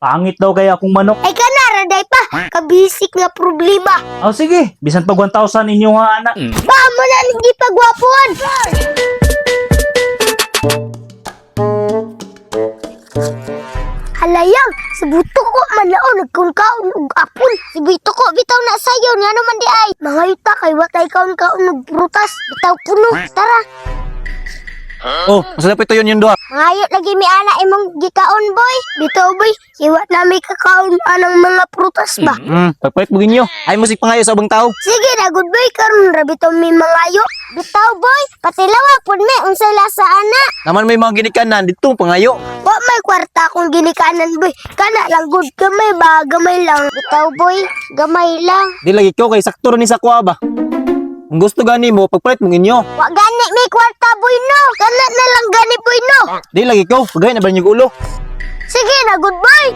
Pangit daw kaya akong manok. Ay kana ra day pa, kabisik nga problema. Oh, sige, bisan pag 1,000 inyo ha, anak. Pa mo na ning gipagwapuan. Halayang, si buto ko manao nagkaon-kaon og apple. Si buto ko bitaw na sayo nga naman di ay. Mga yuta kay watay kaon-kaon og prutas. Bitaw puno. Tara. Oh, masarap ito yun yung duha. Mangayo lagi mi ana imong gikaon, boy. Bitaw, boy, iwat na mi kakaon anang mga prutas ba. Pagpalit mo ginyo. Ay musik pangayo sa ubang tao. Sige na, good boy, karon ra bitaw mi mangayo. Bitaw, boy, patilawa pud mi unsay lasa ana. Naman may mga ginikanan dito pangayo. Wa may kwarta akong ginikanan, boy. Kana lang good gamay ba, gamay lang. Bitaw, boy, gamay lang. Di lagi ko kay sakto ra ni sa kuha ba. Kung gusto gani mo, pagpalit mo inyo. Wa gani may kwarta, boy, no. Kana na lang gani, boy, no. Di lagi ko, pagay na ba niyo ulo? Sige na, good boy.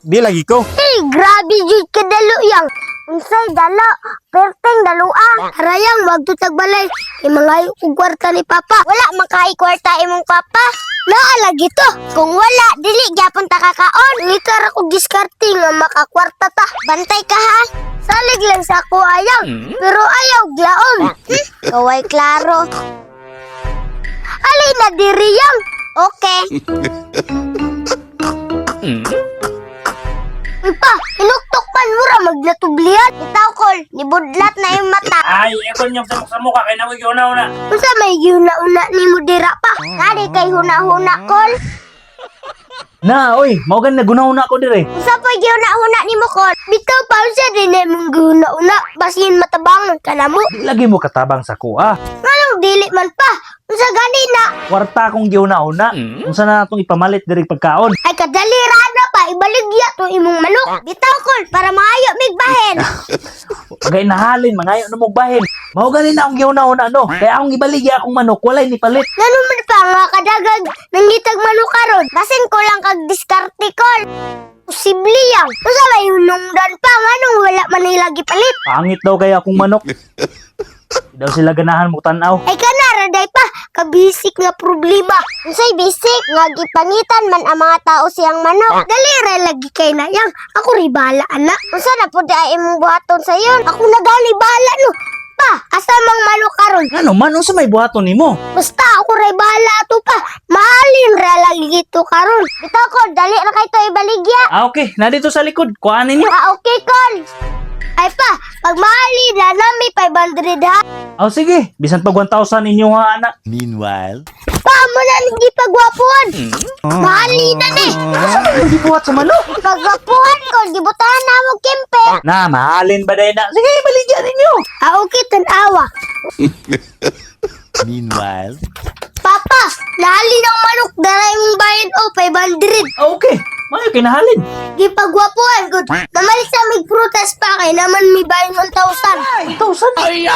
Di lagi ko. Hey, grabe jud kadalo yang. Unsay dalo? Perteng daloa. Harayang wag tutag balay. Kay mangayo og kwarta ni papa. Wala man kay kwarta imong papa. Naa lagi to. Kung wala, dili gyapon ta kakaon. Ngikar ako diskarte nga makakwarta ta. Bantay ka ha. Salig lang sa ako ayaw, pero ayaw glaon. Kaway klaro. Alay na diri yang. Okay. Uy pa, inuktok man mura magnatublihan. Bitaw kol, nibudlat na yung mata. Ay, ako niyong sa mukha kay nawig una-una. Unsa may giuna-una ni mo dira pa? Kani kay huna-huna kol. Na, oy, mao gani nagunaw-una ko dire. Unsa pa giuna-huna nimo kol? Bitaw pa unsa din imong giuna-una basin matabangon ka na mo. Di lagi mo katabang sa kuha. Nganong dili man pa? Unsa gani na? Kwarta akong giuna-una. Unsa na natong ipamalit diri pagkaon? Ay kadali ra na pa ibaligya to imong manok. Bitaw kol para maayo migbahin. Pagay nahalin, mangayo na mo bahin. Mao gani na akong giuna-una no. Kaya akong ibaligya akong manok, walay ni palit. Ngano man pa nga kadagag nangitag manok karon? Basin ko lang kag diskarte kol. Posible yang. Unsa may hunungdan pa nganong wala man nila gipalit? Pangit daw kaya akong manok. Di daw sila ganahan mo tan-aw. Ay kana ra day pa, kabisik nga problema. Unsay bisik nga gipangitan man ang mga tao siyang manok. Dali ra lagi kay na yang. Ako ri bahala ana. Unsa na pud ay imong buhaton sayon? Ako na gani bahala no. Pa, asa mang manok karon? Ngano man unsa may buhaton nimo? Basta ako ray bahala ato pa. Mahalin ra lagi gito karon. Bitaw ko, dali ra kay to ibaligya. Ah, okay, nandito sa likod. Kuhaan ninyo. Ah, okay kol. Ay pa, pag mahalin na nami 500 ha. Oh, sige, bisan pag 1,000 inyo ha, anak. Meanwhile, Pa mo na hindi pagwapuan. Mahalin na ni. Hindi buhat sa manok. Pagwapuan ko, gibutangan na mo kimpe. Na, mahalin ba dahil na? Sige, baligyan ninyo. Ah, okay, tanawa. meanwhile, Papa, nahalin ang manok, dara imong bayad o 500. Ah, okay. Mayo kinahalin. Gipagwapuan ko. Mamalit sa mig prutas pa kay naman may bayad 1,000. 1,000.